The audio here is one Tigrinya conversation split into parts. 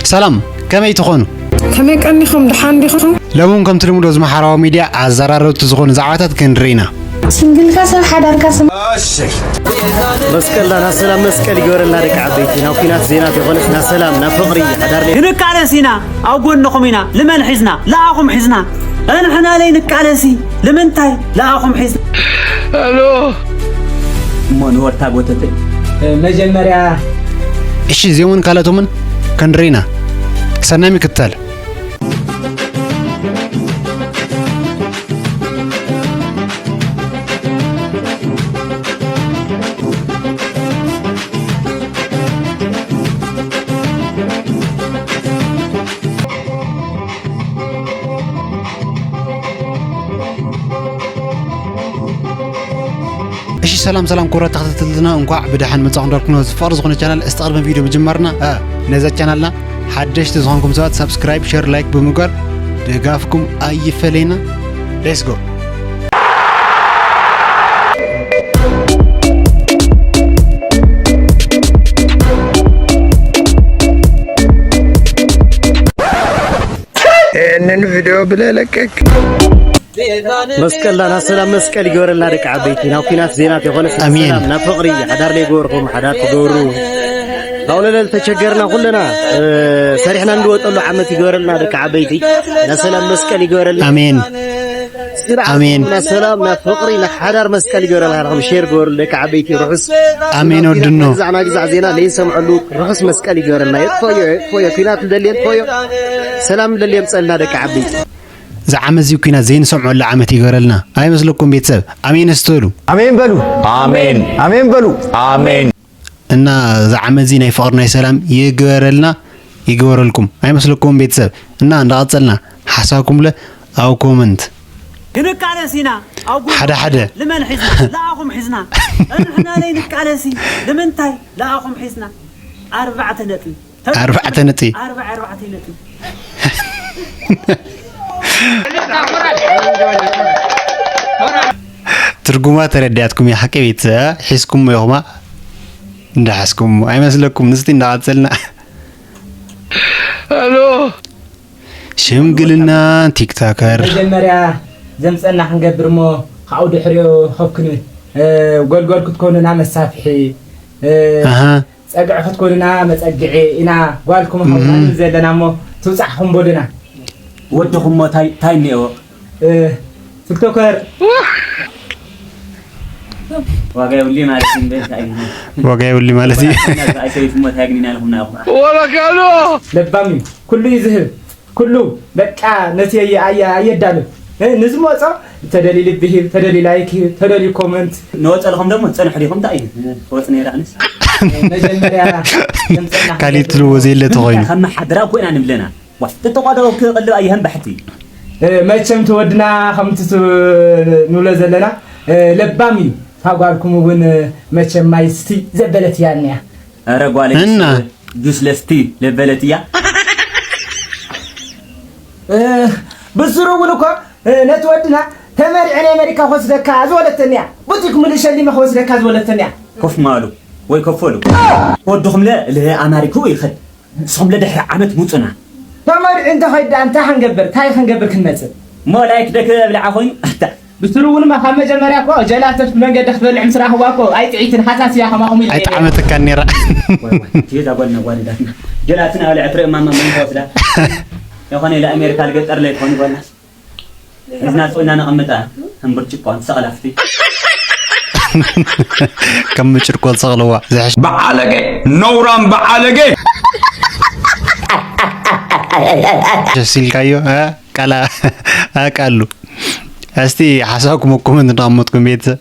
ሰላም፣ ከመይ ትኾኑ? ከመይ ቀኒኹም? ደሓን ዲኹም? ሎምውን ከምቲ ልሙድ ኣብዚ ማሕበራዊ ሚድያ ኣዘራረብቲ ዝኾኑ ዛዕባታት ክንርኢ ኢና። ሲንግልካ ሰብ ሓዳርካ ሰብ መስቀልና ናብ ሰላም መስቀል ይግበረልና ደቂ ዓበይቲ። ናብ ኲናት ዘይናት የኾነስ ናብ ሰላም ናብ ፍቕሪ ሓዳር ለ ክንቃለስ ኢና፣ ኣብ ጎንኹም ኢና። ልመን ሒዝና፣ ለኣኹም ሒዝና፣ እንሕና ለይ ንቃለሲ። ልምንታይ ለኣኹም ሒዝና? እሞ ንወርታ ጎተተ መጀመርያ እሺ፣ እዚኦምን ካልኦቶምን ክንርኢ ኢና። ሰናይ ምክትታል። እሺ፣ ሰላም ሰላም ክቡራት ተኸታተልትና፣ እንኳዕ ብደሓን መጻኹም እንዳልኩ፣ ነዚ ፍቕሪ ዝኾነ ቻናል እስቲ ቅድሚ ቪድዮ ምጅማርና፣ እ፣ ነዛ ቻናልና ሓደሽቲ ዝኾንኩም ሰባት ሳብስክራይብ፣ ሸር፣ ላይክ ብምግባር ድጋፍኩም ኣይፈለየና። ሌትስ ጎ። ይህንን ቪዲዮ ብለህ ለቀቅ። መስቀልና ናብ ሰላም መስቀል ይግበረልና ደቂ ዓበይቲ። ናብ ኲናት ዘይናት የኾነስ ናብ ኣሜን። ሰላም ናብ ፍቕሪ ሓዳር ለይገበርኩም ሓዳር ትገብሩ። ካብኡ ለለ ዝተቸገርና ኩልና፣ እ፣ ሰሪሕና እንድወጠሉ ዓመት ይግበረልና ደቂ ዓበይቲ። ናብ ሰላም መስቀል ይግበረልና። ኣሜን። ስራሕ ኣሜን። ናብ ሰላም ናብ ፍቕሪ ናብ ሓዳር መስቀል ይግበረልና። ኢኹም ሼር ግበሩ ደቂ ዓበይቲ። ርሑስ ኣሜን ወድኖ። ግዛዕ ናግዛዕ ዜና ለይንሰምዐሉ ርሑስ መስቀል ይግበረልና። የጥፈዮ የጥፈዮ ኲናት ንደሊ የጥፈዮ፣ ሰላም ንደሊ የምፀልና ደቂ ዓበይቲ። ዝዓመዚ ኲናት ዘይንሰምዐሉ ዓመት ይግበረልና። ኣይመስለኩም ቤተሰብ? ኣሜን እስቲ በሉ። ኣሜን በሉ። ኣሜን ኣሜን በሉ። ኣሜን እና ዝዓመዚ ናይ ፍቕሪ ናይ ሰላም ይግበረልና፣ ይግበረልኩም። ኣይመስለኩም ቤተሰብ? እና እንዳቐጸልና ሓሳብኩም ለ ኣብ ኮመንት ክንቃለስ ኢና፣ ኣብ ጎንኹም ሓደ ሓደ። ልመን ሒዝና፣ ለኣኹም ሒዝና፣ እንሕና ለይ ንቃለሲ። ልምንታይ ለኣኹም ሒዝና? ኣርባዕተ ነጥቢ። ኣርባዕተ ነጥቢ። ኣርባዕ ኣርባዕተ ነጥቢ። ትርጉማ ተረዲኣትኩም እያ ሓቂ ቤተሰብ? ሒዝኩሞ ኢኹማ? እንዳሓዝኩሞ ኣይመስለኩም? ንስቲ እንዳቐጸልና። ኣሎ ሽምግልና ቲክቶከር። መጀመርያ ዘምፀና ክንገብር እሞ ካብኡ ድሕሪኡ ከብ ክንብል፣ እ፣ ጎልጎል ክትኮኑና መሳፍሒ፣ እ፣ ኣሃ። ፀግዒ ክትኮኑና መፀግዒ ኢና። ጓልኩም ሃውና ዘለና እሞ ትውፃዕኹም በሉና። ወድኹም ሞ ታይ ታይ እኒአዎ? እ፣ ቲክቶከር ዋጋ የብሉይ ማለት እዩ። እንታይ እዩ? ዋጋ የብሉይ ማለት እዩ። ኣይሰይፉ ሞ ታይ ግን ኢና ኢልኩም ናኹም? ወለካሎ ለባም እዩ። ኩሉ እዩ ዝህብ። ኩሉ በቃ ነቲ ኣየ-፣ ኣየ-፣ ኣየዳሉ። እ፣ ንዝመጾ ተደልዩ ልቢ ሂብ፣ ተደልዩ ላይክ ሂብ፣ ተደልዩ ኮመንት። ንወፀልኹም ደሞ ትፀንሑ ዲኹም? እንታይ እዩ ክወፅ ነይረ? ኣነስ መጀመርያ ዘምፀና ካሊእ ትልዎ ዘየለ ተኾይኑ። ከም ሓድራ እኮ ኢና ንብለና። ዋ፣ ትጠቋጠቑ ክቕልብ ኣየህም ባሕቲ። እ፣ መቸም ተወድና ከምቲ ት-፣ ንብሎ ዘለና፣ እ፣ ለባም እዩ። ታጓልኩም እውን መቸም ማይ ስቲ ዘበለት እያ እኒያ። ኧረ ጓለይ እና? ጁስ ለስቲ ለበለት እያ። እ፣ ብስሩ እውን እኮ፣ እ፣ ነቲ ወድና ተመሪዐ ናይ ኣሜሪካ ክወስደካ ዝበለተኒ እያ። ቡቲክ ሙሉእ ሸሊመ ክወስደካ ዝበለተኒ እያ። ኮፍ ማሉ ወይ ከፈሉ። ወድኹም ለ ለኣማሪኩ ይኸድ። ንስኹም ለድሕሪ ዓመት ሙፁና። ተመሪዑ እንተኸይድ ደኣ እንታይ ክንገብር? እንታይ ክንገብር ክንመጽእ? እሞ ላይክ ደክ ብልዓ ኮይኑ ኣታ። ብስሩ እውን ካብ መጀመርያ እኮ ጀላቶ መንገዲ ክትበልዕ ምስ ረኣኽዋ እኮ ኣይጥዒትን ሓሳስ እያ ከማኹም ኢለ ኣይጠዓመትካን ነይራ። ወይ ወይ፣ እዛ ጓል ነዋደዳትና። ጀላትን ኣበልዐ ትርኢ ማማ መን ተወስዳ። የኾነ ኢለ ኣሜሪካ ልገጠር ለይ ትኾን ጓልናስ። እዝና ጽና ነቐምጣ። ከም ብርጭቆ ንሰቐላፍቲ። ከም ብጭርቆ ዝሰቕልዋ ዝሕሽ በዓለገ፣ ነውራም በዓለገ። ደስ ኢልካዮ፣ እ? ቃላ ኣቃሉ። እስቲ ሓሳብኩም ኣብ ኮመንት እንዳቐመጥኩም ቤተሰብ።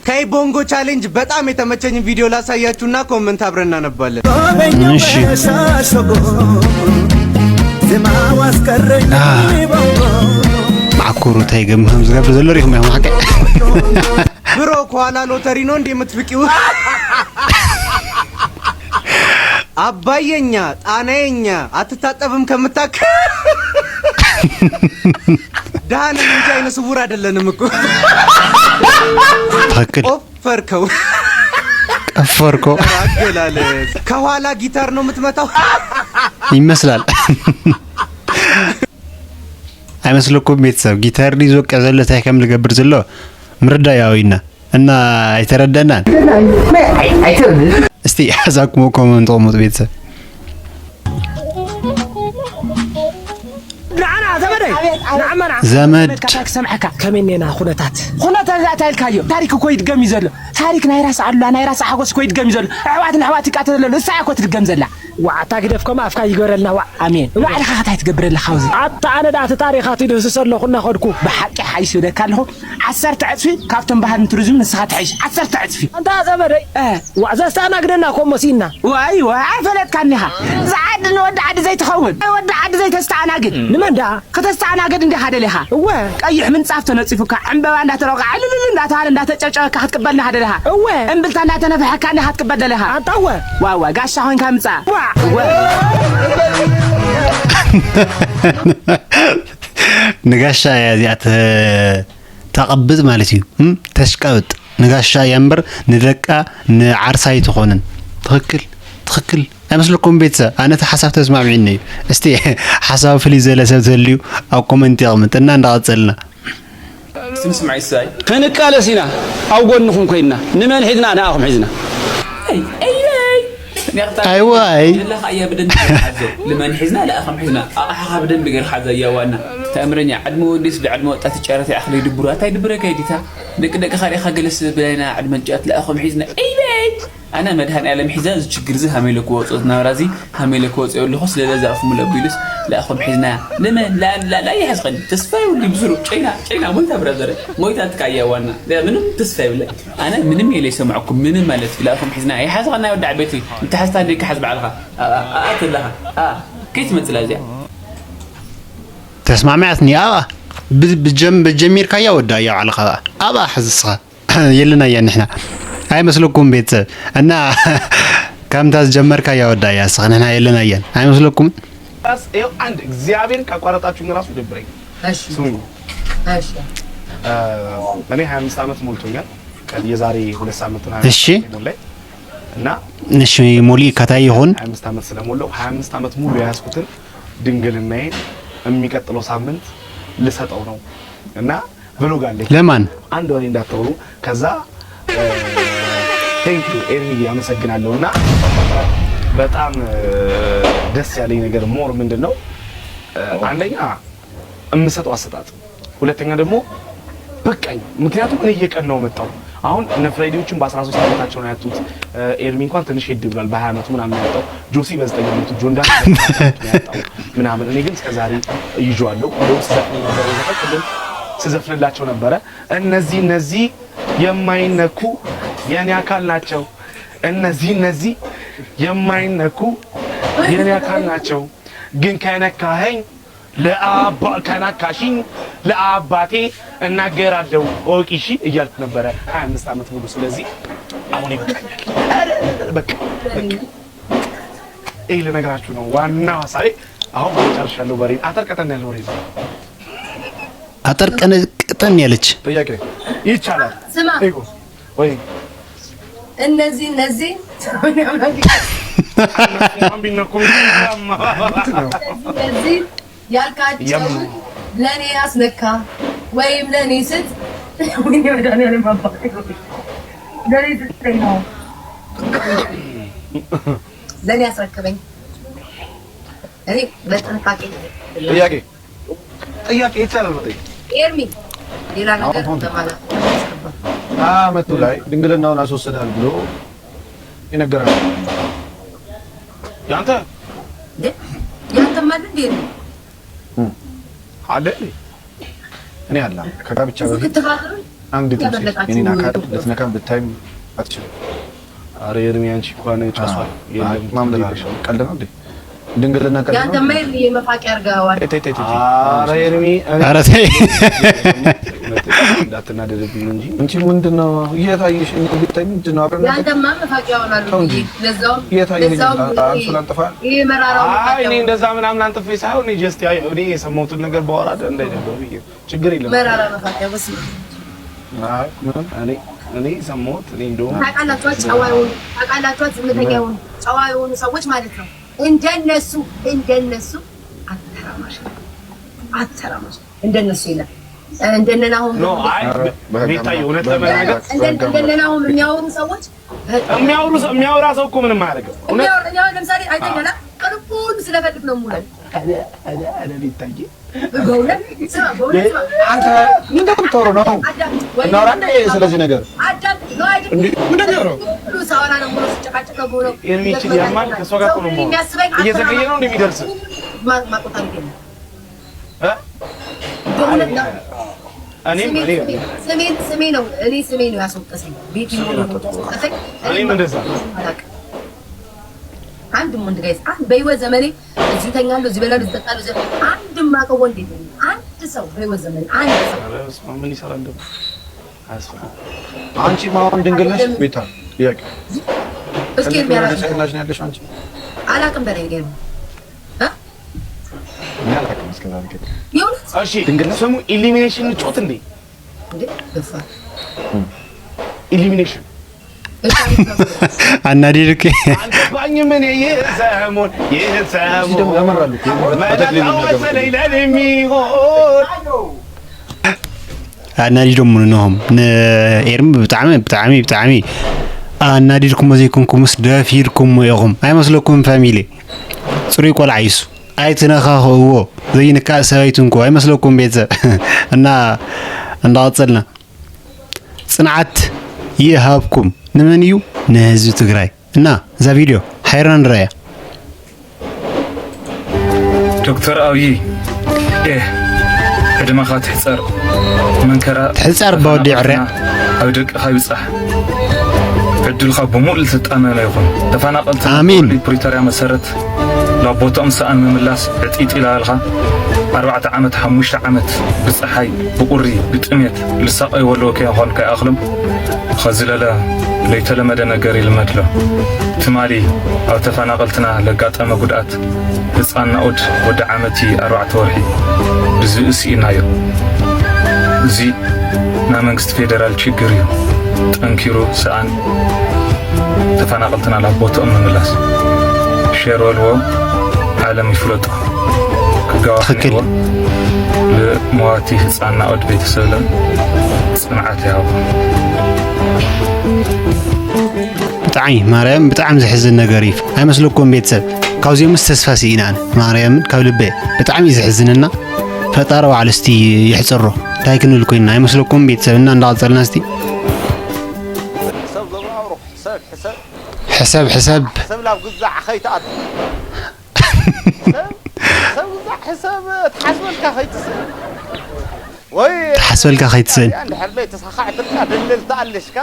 ከይ ቦንጎ ቻሌንጅ በጣም የተመቸኝ ቪዲዮ ላሳያችሁና ኮመንት አብረን እናነባለን። እሺ። አ፣ ማዕኮሩ እንታይ ገም ከም ዝገብር ዘሎ ሪኹም ኢኹም ሓቂ። ብሮ ከኋላ ሎተሪ ነው እንዴ የምትፍቂው? አባየኛ ጣናየኛ አትታጠብም ከምታክ ዳህን እንጂ አይነ ስውር አይደለንም እኮ። ትክክል። ቆፈርከው። ቀፈርኮ። አገላለጽ ከኋላ ጊታር ነው የምትመታው። ይመስላል። ኣይመስለኩም ቤተሰብ? ጊታር ድዩ ዝወቅዕ ዘሎ? እንታይ ከም ዝገብር ዘሎ ምርዳእ ያዊና እና ኣይተረደናን። እስቲ ሓሳብኩም ኮመንት ተቐምጡ ቤተሰብ። ንዓና ዘመደይ፣ ንዓማ ንዓ-፣ ዘመድ። ከመይ ክሰምዐካ? ከመይ እኔና ኩነታት? ኩነታት እዛ እንታይ ኢልካዮ? ታሪክ እኮ ይድገም እዩ ዘሎ። ታሪክ ናይ ራስ ኣሉላ፣ ናይ ራስ ሓጎስ እኮ ይድገም እዩ ዘሎ። ኣሕዋት ንኣሕዋት ይቃተሉ ኣለዉ። እሳ እያ እኮ ትድገም ዘላ። ዋዕታ ግደፍ ከምኡ ኣፍካ ይግበረልና ዋዕ። ኣሜን። ባዕልኻ ከታይ ትገብር ኣለኻ ኣብዚ? ኣታ ኣነ ደኣ እቲ ታሪኻት ይድህስስ ኣለኹ እናኸድኩ። ብሓቂ ሓይሽ ይብለካ ኣለኹ። ዓሰርተ ዕጽፊ ካብቶም ባህልን ቱሪዝም ንስኻ ትሕይሽ። ዓሰርተ ዕጽፊ። ኣንታ ዘመደይ። እ። ዋዕ ዘስተኣናግደና እኮ መሲና። ዋይ ዋይ ኣይፈለጥካን ኢኻ። እዛ ዓዲ ንወዲ ዓዲ ዘይትኸውን። ወዲ ዓዲ ዘይተስተኣናግድ። ንመን ደኣ? ከተስተኣናግድ እንዲኻ ደሊኻ። እወ። ቀይሕ ምንጻፍ ተነጺፉካ፣ ዕምበባ እንዳተረቋ፣ ዕልልል እንዳተባለ እንዳተጨብጨበካ ክትቅበል እንዲኻ ደሊኻ። እወ። እምብልታ እንዳተነፍሐካ እንዲኻ ክትቅበል ደሊኻ። ኣንታ እወ። ዋዋ ጋሻ ኮይንካ ምጻእ። ዋ። እወ። ንጋሻ እያ እዚኣ ተ-፣ ተቐብጥ ማለት እዩ። እም? ተሽቀብጥ። ንጋሻ እያ እምበር ንደቃ ንዓርሳ ኣይትኾንን። ትኽክል፣ ትኽክል። ኣይመስለኩም ቤተሰብ? ኣነ እቲ ሓሳብ ተስማሚዕኒ እዩ። እስቲ ሓሳብ ፍልይ ዘለ ሰብ ተልዩ ኣብ ኮመንት የቕምጥ እና እንዳቐጸልና። ስም ስማዕ ይሳይ። ክንቃለስ ኢና ኣብ ጎንኹም ኮይንና። ንመን ሒዝና? ንኣኹም ሒዝና። ኣይ፣ ኣይ፣ ኣይ። ኣይዋይ። ዘለኻያ ብደንቢ ሓዞ። ንመን ሒዝና? ንኣኹም ሒዝና። ኣቕሓኻ ብደንቢ ገይርካ ሓዛ እያ ዋና። ተኣምረኛ፣ ዕድመ ወዲስ ብዕድመ ወጣት ጨረታ ይኣኽል ይድብሩ። ኣታ ይድብረካ ይዲታ? ደቂ ደቅኻ ሪእኻ ገለስ ብላይና ዕድመ ጨት ንኣኹም ሒዝና። ኣይ፣ ኣይ። ኣነ መድሃኒኣለም ሒዛ እዚ ችግር እዚ ሃመይ ኢለ ክወፅኦ፣ እቲ ናብራ እዚ ሃመይ ኢለ ክወፅኦ ኣለኹ፣ ስለ ለዛ ኣፉ ምለቢሉስ ለኣኹም ሒዝና። ንመን? ላ-፣ ላ-፣ ላ ይሓዝኸኒ። ተስፋ የብሉይ ብስሩ። ጨይና፣ ጨይና፣ ሞይታ ብራዘር። ሞይታ ትካያ ዋና። ላ ምንም ተስፋ የብለይ። ኣነ ምንም የለ ይሰምዐኩም፣ ምንም ማለት እዩ። ለኣኹም ሒዝና። ይሓዝኸና ወዲ ዓበይቲ። እንተሓዝካ እንደ ክሓዝ ባዕልኻ። ኣ-፣ ኣ-፣ ኣ-፣ ተለኻ። ኣ-፣ ከይትመጽእ እዚኣ። ተስማሚዓትኒ። ኣብኣ ብ-፣ ብጀም-፣ ብጀሚርካያ ወዳእያ ባዕልኻ። ኣብኣ ሕዝስኻ። የለናያ ንሕና። ኣይመስለኩም ቤተሰብ? እና ከምታ ዝጀመርካያ ወዳእያ እስኻ፣ ንሕና የለናያን። ኣይመስለኩም? ራስ ይኸው አንድ እግዚአብሔርን ካቋረጣችሁኝ ራሱ ይደብረኝ። እሺ። ስሙኝ። እሺ። እ፣ እኔ ሃያ አምስት ዓመት ሞልቶኛል። ከ-፣ የዛሬ ሁለት ሳምንት ነው እሺ። ሃያ አምስት ሞላኝ። እና እሺ፣ ሞሊ ከታይ ይሁን? ሃያ አምስት ዓመት ስለሞላው ሃያ አምስት ዓመት ሙሉ የያዝኩትን ድንግልናዬን የሚቀጥለው ሳምንት ልሰጠው ነው። እና ብሎግ አለኝ። ለማን? አንድ ወሬ እንዳታወሩ። ከዛ፣ እ፣ ቴንክ ዩ ኤርሚ፣ አመሰግናለሁ። እና በጣም፣ እ፣ ደስ ያለኝ ነገር ሞር ምንድን ነው? እ፣ አንደኛ የምሰጠው አሰጣጥ፣ ሁለተኛ ደግሞ በቃኝ። ምክንያቱም እኔ እየቀናው መጣው። አሁን እነ ፍሬዲዎችን በአስራ ሶስት ዓመታቸው ነው ያጡት። እ፣ ኤርሚ እንኳን ትንሽ ሄድ ብሏል፣ በሃያ ዓመቱ ምናምን ነው ያጣው። ጆሲ በዘጠኝ ዓመቱ፣ ጆን ዳን በዘጠኝ ዓመቱ ነው ያጣው ምናምን። እኔ ግን እስከዛሬ ይዤዋለሁ። እንደውም ስዘፍን የነበረው ዘፈን ቅድም ስዘፍንላቸው ነበረ። እነዚህ፣ እነዚህ የማይነኩ የኔ አካል ናቸው። እነዚህ፣ እነዚህ የማይነኩ የኔ አካል ናቸው። ግን ከነካኸኝ ለአባ-፣ ከነካሽኝ ለአባቴ እናገራለሁ። እወቂ እሺ እያልኩ ነበረ ሃያ አምስት ዓመት ሙሉ። ስለዚህ አሁን ይበቃኛል። ኧረ በቃ፣ በቃ። ይሄ ልነግራችሁ ነው ዋናው ሀሳቤ። አሁን ጨርሻለሁ። ወሬ አጠር ቀጠን ያለ ወሬ ነው። አጠር ቀነ-፣ ቀጠን ያለች። ጥያቄ ይቻላል? ስማ። ይጎ-፣ ወይ እነዚህ፣ እነዚህ እነሱም ቢነኩም ይሰማ። እነዚህ፣ እነዚህ ያልካቸው የም- ለእኔ ያስነካ ወይም ለእኔ ስጥ። ወይኔ መድኃኒዓለም አባቴ ሆይ። ለእኔ ስጠኝ ነው። ለእኔ ያስረክበኝ። እኔ በጥንቃቄ ጥያቄ ጥያቄ ይቻላል መጠየቅ? ኤርሚ፣ ሌላ ነገር አሁን ለማለት አስገባ። አመቱ ላይ ድንግልናውን አስወስዳል ብሎ ይነገራል። ያንተ እንዴ? ያንተማ አይደል እንዴ? እም። አለ እንዴ? እኔ አላ ከጋብቻ ብዙ በፊት ክትባብሩ አንድ ትንሽ ያበለጣችሁ የኔን አካል ነው። ልትነካም ብታይም አትችልም። አረ ኤርሚ፣ አንቺ እንኳን ጨርሷል። አዎ። የለም። አይ፣ ማምለጥ አለ። ቀልድ ነው እንዴ? ድንግልና ቀልድ ነው? ያንተማ ኤርሚ የመፋቂያ አድርገዋል። ተይ፣ ተይ፣ ተይ፣ ተይ። አረ ኤርሚ፣ እኔ ኧረ ተይ። እንዳትናደድብኝ ነው እንጂ። እንጂ ምንድን ነው እየታየሽ? እንዴ ብታይ ምንድን ነው? አብረን ያንተማ መፋቂያ ሆናሉ ተው እንጂ። ብዬ። ለዛውም፣ እየታየሽ ለዛውም ነው። ይሄ፣ አንሶላ አንጥፋ። ይሄ መራራው አይ፣ እኔ መፋቂያ እንደዛ ምናምን አንጥፌ ሳይሆን እኔ just ያው እኔ የሰማሁትን ነገር ባወራ ደ-፣ እንዳይደብረው ብዬ ነው። ችግር የለም። መራራ መፋቂያ በስመ አብ። አይ፣ ምንም እኔ፣ እኔ የሰማሁት እኔ እንደውም ታውቃላችሁ፣ ጨዋ የሆኑ፣ ታውቃላችሁ፣ ዝምተኛ የሆኑ፣ ጨዋ የሆኑ ሰዎች ማለት ነው። እንደነሱ እንደነሱ አተራማሽ አተራማሽ እንደነሱ የለም። እንደነ ናሆም ኖ አይ ቤታዬ፣ እውነት ለመናገር እንደነ ናሆም የሚያወሩ ሰዎች የሚያወሩ ሰው የሚያወራ ሰው እኮ ምንም አያደርግም። እውነት የሚያወራ የሚያወራ ለምሳሌ አይተኛላ ቀን ሁሉ ስለፈልግ ነው ሙሉ ኧረ ኧረ ኧረ ቤታዬ በእውነት ስማ በእውነት ስማ አንተ ምንድን ነው የምታወራው ነው? አዳም ወይ እናውራ እንደ ስለዚህ ነገር አዳም ነው አይደል? እንዴ ምንድን ነው ያወራው? ሁሉ ሳወራ ነው ሙሉ ስጨቃጨቅ ነው ሙሉ ኤርሚ ይቺ ያማል ከእሷ ጋር እኮ ነው የማወራው። የሚያስበኝ እየዘገየ ነው እንደሚደርስ ማ- ማቆጣ አድርጌ ነው እ? በእውነት ነው። እኔም እኔ ስሜ ነው እኔ ስሜ ነው ያስወቀሰኝ። ቤት እኔም እንደዛ አላውቅም። አንድም ወንድ ጋይስ አንድ በህይወት ዘመኔ እዚህ ተኛለሁ፣ እዚህ በላለሁ፣ እዚህ ጠጣለሁ፣ እዚህ አንድም ማቀው ወንድ የለኝም። አንድ ሰው በህይወት ዘመኔ አንድ ሰው ኧረ በስመ አብ፣ ምን ይሰራል ደግሞ አያስፈልግም። አንቺ ማሁን ድንግል ነሽ ቤታ? ጥያቄ እስኪ የሚያራ ድንግል ነሽ ያለሽ አንቺ? አላውቅም በላይ ገ እኔ አላውቅም እስከ ዛሬ ግን የእውነት እሺ ድንግል ስሙ ኢሊሚኔሽን እንጫወት እንዴ? እንዴ ደፋር ኢሊሚኔሽን አናደድክ። አልገባኝም እኔ ይህ ሰሞን ይህ ሰሞን ያመራሉ እኮ። መጠጣው መሰለኝ ለኔ የሚሆን ኣናዲዶም ንሆም ንኤርሚ ብጣዕሚ ብጣዕሚ ብጣዕሚ ኣናዲድኩሞ ዘይኮንኩምስ ደፊርኩሞ ኢኹም ኣይመስለኩም ፋሚሊ። ፅሩይ ቆልዓ ይሱ ኣይትነኻኽእዎ። ዘይንካእ ሰበይቱ እንኮ ኣይመስለኩም ቤተሰብ። እና እንዳቐፀልና ፅንዓት ይሃብኩም። ንመን እዩ? ንህዝቢ ትግራይ። እና እዛ ቪድዮ ሓይርና ንረኣያ። ዶክተር ኣብይ ኤህ ዕድመኻ ትሕፀር መንከራ ትሕፀር ባወዲ ዕርያ ኣብ ደቅኻ ይብፃሕ ዕድልኻ ብሙሉ ልትጣመመ ይኹን ተፈናቐልቲ ኣሜን። ፕሪቶርያ መሰረት ናብ ቦትኦም ሰኣን ምምላስ ዕጢጥ ኢላልካ ኣርባዕተ ዓመት ሓሙሽተ ዓመት ብፀሓይ ብቁሪ ብጥሜት ልሳቐይዎ ኣለዉ ከይኾንካ ይኣኽሎም ኸዚ ለለ ለይተለመደ ነገር ይልመድ ኣሎ ትማሊ ኣብ ተፈናቐልትና ለጋጠመ ጉድኣት ህፃን ናኡድ ወዲ ዓመት ኣርባዕተ ወርሒ ብዝብኢ ስኢናዮ። እዚ ናይ መንግስቲ ፌደራል ችግር እዩ። ጠንኪሩ ሰኣን ተፈናቐልትና ናብ ቦትኦም ንምምላስ። ሼር በልዎ ዓለም ይፍለጦ። ክጋዋ ትኽክል። ንመዋቲ ህፃን ናኡድ ቤተሰብለ ፅንዓት ይሃቦ። ብጣዕሚ ማርያም ብጣዕሚ ዘሕዝን ነገር እዩ ኣይመስለኩም ቤተሰብ። ካብዚኦምስ ተስፋ ስኢናን ማርያምን ካብ ልበ ብጣዕሚ እዩ ዘሕዝንና። ፈጣሪ ባዕሉ እስቲ ይሕፀሮ። እንታይ ክንብል ኮይንና ኣይመስለኩም ቤተሰብ እና እንዳቐፀልና እስቲ ሰብ ዘብራብሩ ሕሰብ ሕሰብ ሕሰብ ሕሰብ ሰብ ናብ ግዛዕ ኸይትኣቱ ሰብ ሰብ ግዛዕ ሕሰብ ትሓስበልካ ኸይትስእ ወይ ትሓስበልካ ኸይትስእን እንድሕር ለይ ተሳኻዕትልካ ድልል ተኣልሽካ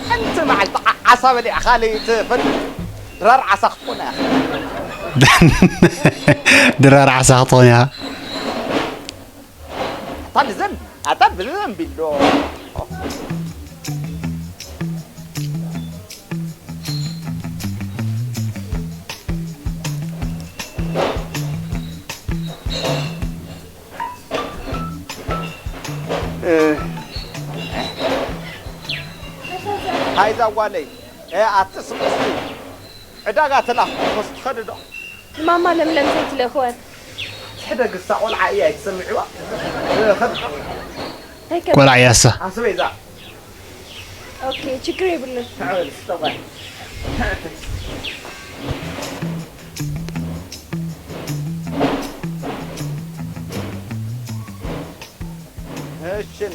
ሓንቲ መዓልቲ ዓሳ በሊዕኻ ለይትፈልጥ ድራር ዓሳ ክትኮና ኢኻ ድራር ዓሳ ክትኾን ኢኻ። ኣታ ንዘንቢ ኣታ ብዘንቢ ኣሎ ሃይዛ ጓለይ ኣቲ ስምስቲ ዕዳጋ ተላኽ ኸስ ትኸድዶ ማማ ለምለም ዘይትለኽወን ሕደ ግሳ ቆልዓ እያ ይትሰምዕዋ ቆልዓ ያሳ ኣስበይዛ ኦኬ ችግር የብሉን። እሽን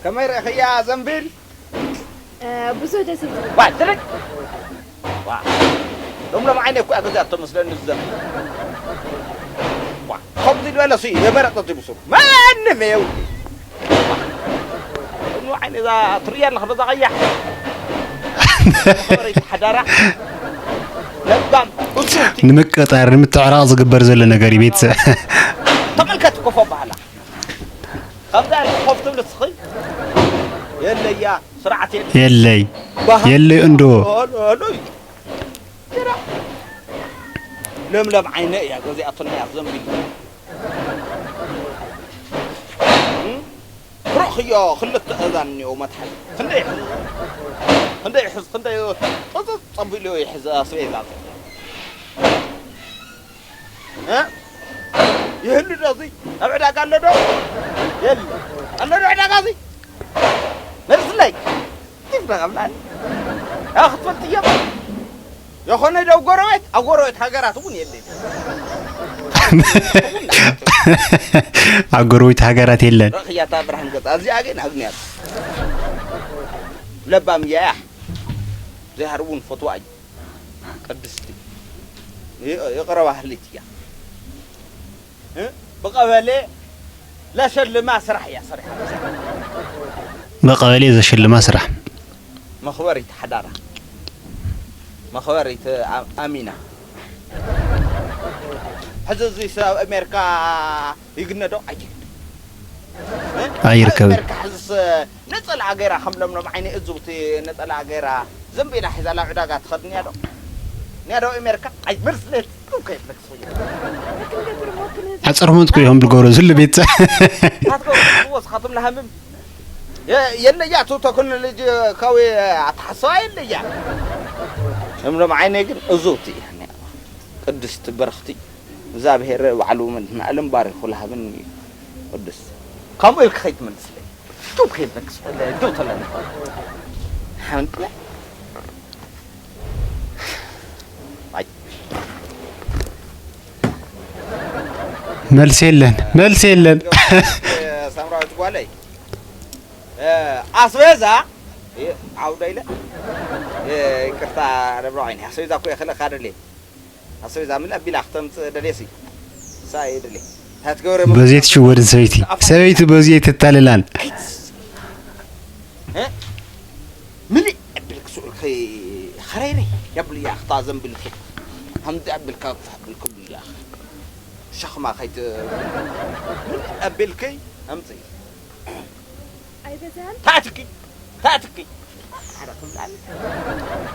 ከመይ ረእኽያ ዘንቢል ብዙ ደስ ይብል። ዋ ትርቅ ዋ ሎም ሎም ዓይነ እኮ ገዛቶ መስለኒ ዘንቢል ዋ ከምዚ ዝበለ ሱ የመረጠት ይብሱ ማንም የው ሎም ዓይነ እዛ ትርእያ ኣለኽ በዛ ቀያሕ ሓዳራ ለባም እሱ ንምቅጣር ንምትዕራቕ ዝግበር ዘሎ ነገር እዩ ቤተሰብ። ተመልከት ኮፎ በሃላ ከምዛ ኮፍ ትብል እስኺ የለያ ስርዓት የለ የለይ የለይ እንዶ ለምለም ዓይነ እያ ገዚኣቶና እያ ዘንቢል ርኽዮ ክልተ እዛን እኒኦ መትሓዚ ክንደይ ይሕዝ ክንደይ ይሕዝ ክንደይ ጥጥጥ ጸቢሉ ይሕዝ ኣስቤዛ እ? ይህሉ ዶ እዚ? ኣብ ዕዳጋ ኣሎ ዶ? የለ። ኣሎ ዶ ዕዳጋ እዚ? መልስለይ። ቲፍ ዶ ካብላኒ? ኣኽፈልት እዮም። የኾነ ዶ ኣብ ጎረቤት? ኣብ ጎረቤት ሃገራት እውን የለን። ኣብ ጎረቤት ሃገራት የለን። ረኽያታ ብርሃን ገጻ እዚኣ ግን ኣብንያት ለባም እያ እያ። ዘይሃር እውን ፈትዋ እዩ። ቅድስቲ ይ- ይቕረ ባህሊት እያ። እ? ብቐበሌ ለሸልማ ስራሕ እያ ሰሪሓ። ብቐበሌ ዘሸልማ ስራሕ። መኽበሪት ሓዳራ፣ መኽበሪት ኣ- ኣሚና። ሕዚ እዚ ሰብ ኣብ ኣሜሪካ ይግነዶ ኣይግነዶ? እ? ኣይርከብን። ኣሜሪካ ሕዝስ ነፀላ ገይራ ከም ለምለም ዓይኒ እዙብቲ ነፀላ ገይራ ዘንቢላ ሒዛ ናብ ዕዳጋ ትኸድ እኒያ ዶ? እኒያ ዶ ኣሜሪካ? ኣይ መልስለት እኮ የብለክ ሰው። ሓፀርሞት እኮ እዮም ዝገብሩ ዝሉ ቤት ኣትከው ወስኻትም ለሃምም የለያ ቱ ተክኖሎጂ ካዊ ኣተሓሰዋ የለያ። ለምለም ዓይነይ ግን እዙብቲ እያ እኒያ። ቅድስቲ በረኽቲ እግዚኣብሔር ባዕሉ መድኃኔዓለም ባሪኹ ለሃብን እዩ። ቅዱስ ከምኡ ኢልክ ከይትመልስለይ። ዱብ ከይበክስ ደው ተለኒ ሓንቲ መልስ የለን፣ መልስ የለን። ሳምራዊት ጓለይ ኣስቤዛ ዓውዳ ኢለ ይቅርታ ረብሮ ዓይኒ ኣስቤዛ እኮ የክለካ ደለ ኣስቤዛ ምን ኣቢላ ክተምፅእ ደሌሲ ሳይ ደሌ ታትገበረ በዚ ትሽወድን ሰበይቲ ሰበይቲ በዚ ትታልላን ምልእ ኣቢልክ ስዑል ከረይረ የብልያ ክታ ዘንብልክ ከምዚ ኣቢልካ ክብል ክብልያ ሸኽማ ከይት ምልእ ኣቢልከይ ኣምፅእ ኣይበዛን ታትኪ ታትኪ ሓደ ክብላል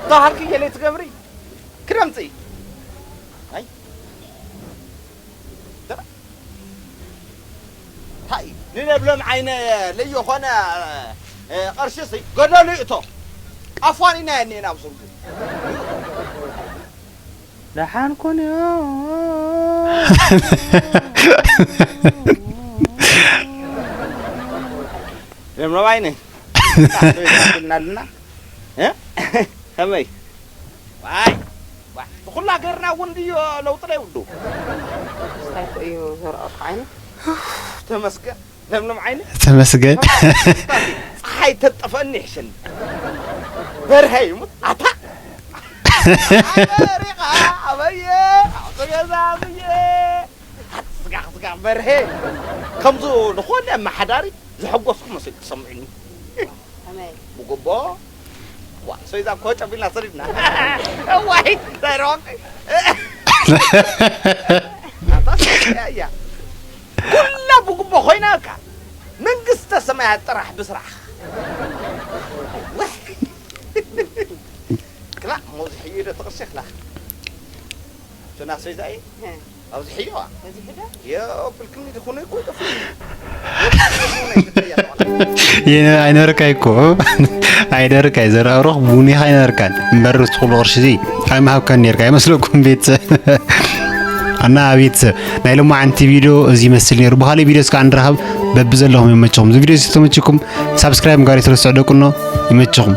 ተሃልኪ የለ ትገብሪ ክረምፂ ኣይ እንታይ ንለብለም ዓይነ ለየኾነ ቐርሽሲ ገደሉ ይእቶ ኣፋኒና የኒኤና ኣብ ስርጉ ደሓን ኩንዮ ለምለም ዓይነ እናልና ከመይ ዋይ ብኩላ ገርና እውን ድዮ ለውጢ ለይብሉ እንታይ ኮ እዩ ዘርኣት ዓይነ ተመስገን ለምለም ዓይነ ተመስገን ፀሓይ ተጠፈኒ ይሕሸኒ በርሀ ይሙት ኣታ ኣበሪኻ ኣበየ ኣብቲ ገዛ ኣብየ ስጋ ስጋ በርሀ ከምዚ ዝኾነ ኣመሓዳሪ ዝሐጎስኩ መሲሉ ተሰምዑኒ ከመይ ብጉቦ ዋ ሰይዛ እኮ ጨቢና ሰሪድና እዋይ ናይ ረዋቂ እያ ኩላ ብጉቦ ኮይና እካ መንግስተ ሰማያት ጥራሕ ብስራሕ ክላ ሞዚ ሕዩ ዶ ተቕርሲ ክላ ሸና ሰይዛ እዩ ኣብዚ ሕዮ በዚሑ ዶ የብልክኒ ዝኾነ እኮ ይጠፍ ይነ ኣይነርካይ እኮ ኣይነርካይ ዘረእሮኽ ቡኒኻ ኣይነርካን እምበር ትኽሉ ቅርሺ እዚ ኣይምሃብካን ነርካ ኣይመስለኩም ቤተሰብ እና ቤተሰብ ናይ ሎማዓንቲ ቪድዮ እዚ ይመስል ነሩ ብካሊእ ቪድዮ እስካ እንራኸብ በቢ ዘለኹም ይመቸኹም እዚ ቪድዮ እዚ ተመችኩም ሳብስክራይብ ጋር የተረስዕ ደቁኖ ይመቸኹም